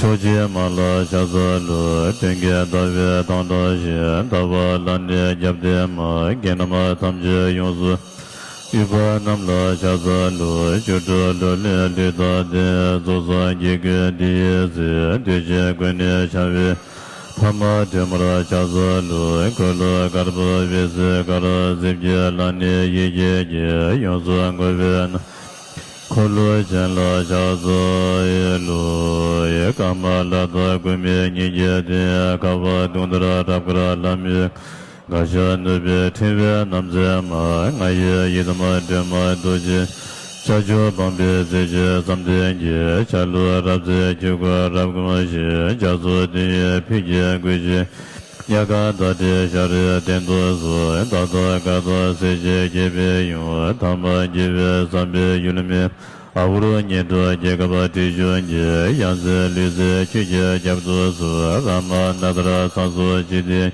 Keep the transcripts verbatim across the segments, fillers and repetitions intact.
རྡོ་རྗེ་མ་ལ་ཕྱག་འཚལ་ལོ། སྟོན་ཀའི་ཟླ་བའི་མདངས་བཀྲ་ཞིང་། ཟླ་བ་ལ་ནི་རྒྱབ་བརྟེན་མ། རྒྱན་རྣམས་ཐམས་ཅད་ཡོངས་སུ། ཡུལ་པ་རྣམས་ལ་ཕྱག་འཚལ་ལོ། བཅུ་དྲུག་ལོ་ལས་ལུས་རྟག་སྟེ། རྫོགས་སངས་རྒྱས་ཀུན་འདི་ཡི་རྩེ། འདུས་བྱས་ཀུན་ནས་འཆང་བའི། ཕ་མ་སྒྲོལ་མར་ཕྱག་འཚལ་ལོ། འཁོར་ལོ་བསྐལ་པ་འོད་གསལ་དཀར། གཟི་བརྗིད་ལ་ནི་ཡེ་ཤེས་ཀྱི། ཡོངས་སུ་བསྔོ་བས་ན། འཁོར་ལོ་ཅན་ལ་ཕྱག་འཚལ་ལོ། ཀ་མ་ལ་དྭགས་ཀུ་མུད་སྙིང་གི་རྟེན། ཁ་བ་ཟླུམ་ལྟར་རབ་དཀར་ལྷ་མོའི། དགའ་ཞབས་ནུས་པའི་ཕྲེང་བའི་རྣམ་མཛེས་མ། ང་ཡི་ཡི་དམ་སྒྲོལ་མ་རྡོ་རྗེ། ཤར་ཕྱོགས་འཕགས་པའི་རྩེ་གཅིག་བསམ་གཏན་གྱི། ཆ་ལུགས་རབ་མཛེས་དཀྱིལ་འཁོར་རབ་བསྒོམ་ཞིང་། རྒྱ་མཚོ་འདི་ཡི་ཕུད་ཀྱིས་བསྐུལ་ཞིང་། ཉ་གང་ཟླ་སྒྲིལ་ཤ་རུས་སྟན་དུ་གསོལ། ད་ལྟ་ཀ་དག་སྲས་བཅས་དགྱེས་པའི་ཡུམ། ཐ་མ་དགྱེས་པའི་བསམ་པའི་ཡུལ་མིན། ཨ་ཧུ་རུ་ཉི་གྲོགས་རྒྱལ་ཁབ་ཁྲི་བྱུང་གི། ཡང་རྩེ་ལུས་རྩལ་ཁྱོད་ཀྱིས་བསྐྱབ་ཏུ་གསོལ། རཱ་མ་ན་དྷ་ར་ཚང་སོགས་འཇིག་རྟེན།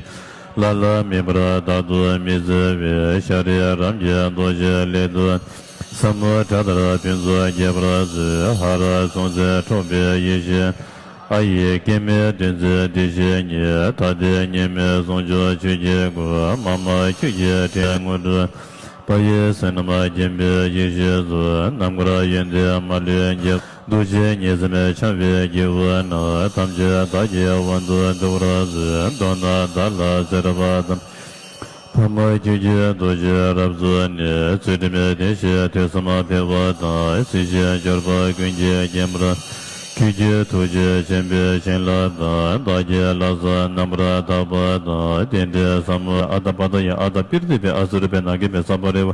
ལ་ལ་མེ་འབར་དག་ཏུ་མི་གསལ་བའི། ཤཱ་རིའི་རམ་གྱི་རྡོ་རྗེ་སླད་དུ། ཟབ་མོ་སྒྲ་ལྟར་ཕུན་སུམ་རྒྱས་པར་མཛོད། ཧ་ར་སྲུང་བརྩེ་འཕྲོག་པའི་ཡེ་ཤེས། ཨ་ཡི་སྐྱེ་མེད་བདུད་རྩིའི་བདེ་གཤེགས་ཉིད། ཐ་དད་གཉིས་མེད་ཟུང་འཇུག་ཆོས་ཀྱི་སྐུ། མ་མ་ཁྱོད་ཀྱི་དྲིན་དངོས་གྲུབ། དཔལ་ཡེ་ཤེས་རྣམས་བརྒྱན་པའི་ཡེ་ཤེས་གཙོ། རྣམ་དཀར་ཡོན་ཏན་མ་ལུས་རྒྱས། རྡོ་རྗེ་ཉི་ཟེར་འཆང་བའི་རྒྱལ་པོ་རྣམས། ཐམས་ཅད་བདག་གི་དབང་དུ་འགྲོ་བར་མཛོད། མདོར་ན་བདག་ལ་སྲས་རབ་དང་། ཐ་མ་ཁྱོད་ཀྱིས་རྡོ་རྗེ་རབ་གསོལ་ནས། ཚུལ་ཁྲིམས་བདེ་གཤེགས་ཐོས་བསམ་འཕེལ་བ་དང་། སྲིད་ཞིའི་འབྱོར་པ་ཀུན་གྱིས་བརྒྱན་པར། ཁྱོད་ཀྱི་ཐུགས་རྗེ་ཆེན་པོའི་བྱིན་རླབས་དང་། བདག་གི་ལྷག་བསམ་རྣམ་པར་དག་པ་དང་། རྟེན་འབྲེལ་ཟབ་མོ། ཨ་ཏ་པ་ཏ་ཡ། ཨ་ཏ་པིར་ཏི་བི། ཨ་སུ་རུ་པེ་ན་གི་མེ་ས་པ་རེ་བ།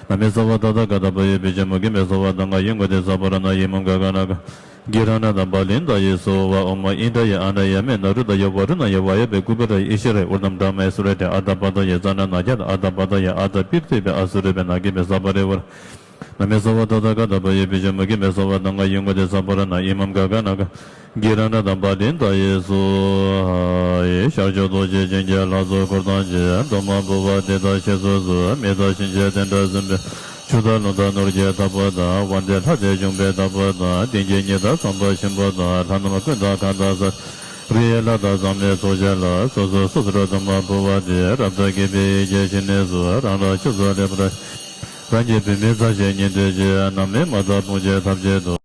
ན་མེ་ས་བ་ཏ་ཏ་ག་ཏ་པ་ཡེ་བི་ཇ་མུ་གི་མེ་ས་བ་ཏ་ང་ཡེ་མགོ་ཏེ་ས་པ་ར་ན་ཡེ་མུ་ག་ག་ན་ག། གི་ར་ན་དང་པ་ལིན་ད་ཡེ་སོ་བ་ཨོ་མ་ཨིན་ད་ཡེ་ཨ་ན་ཡ་མེ་ན་རུ་ད་ཡ་བ་རུ་ན་ཡ་བ་ཡ་བེ་ཀུ་པེ་ར་ཡེ་ཨི་ཤེ་རེ་ཨུར་དམ་ད་མ་ཡེ་སུ་རེ་ཏེ། ཨ་ད་པ་ད་ཡེ་ཙ་ན་ན་ཀྱ་ད། ཨ་ད་པ་ད་ཡེ་ཨ་ད་པིར་ཏི་བེ། ཨ་སུ་རེ་བེ་ན་གི་མེ་ས་པ་རེ་བར། ན་མེ་ས་བ་ད་ད་ག་ད་པ་ཡེ་བི་ཇ་མུ་གི་མེ་ས་བ་ད་ང་ཡེ་མགོ་ཏེ་ས་པ་ར་ན་ཡེ་མམ་ག་ག་ན་ག། གི་ར་ན་དང་པ་ལིན་ད་ཡེ་སོ། ཧ་ཡེ་ཤར་ཕྱོགས་རྡོ་རྗེ་ཅན་གྱི་ལྷ་ཚོགས་འཁོར་དང་བཅས། གཏོར་མ་ཕུལ་བ་དེ་དག་བཞེས་སུ་གསོལ། མི་དང་གཤིན་རྗེ་དེ་འདྲ་གསུམ་པོས། ཆུ་དང་རླུང་དང་ནོར་གྱི་བདག་པོ་དང་། དབང་ལྡན་ལྷ་དེ་འབྱུང་པོའི་བདག་པོ་དང་། གཏིང་གི་གཉེན་དང་ཚངས་པ་ཆེན་པོ་དང་། ལྷ་རྣམས་ཀུན་དང་གང་དག་ས། རི་ཡི་ལྷ་དང་ཚང་མའི་ཚོགས་བཅས་ལ། སོ་སོ་སོ་སོར་གཏོར་མ་ཕུལ་བ་དེ། རབ་ཏུ་དགྱེས་པའི་ཡིད་ཀྱིས་བཞེས་ནས་སུ། རང་རང་ཆོས་སུ་སླེབས་པར། རང་གི་བུད་མེད་མཚན་ཕྱེད་ཉི་ཟླའི་ཕྱེད། ནམ་མེད་མ་དག་དཔུང་བཅས་ཐབས་ཅད་དོ།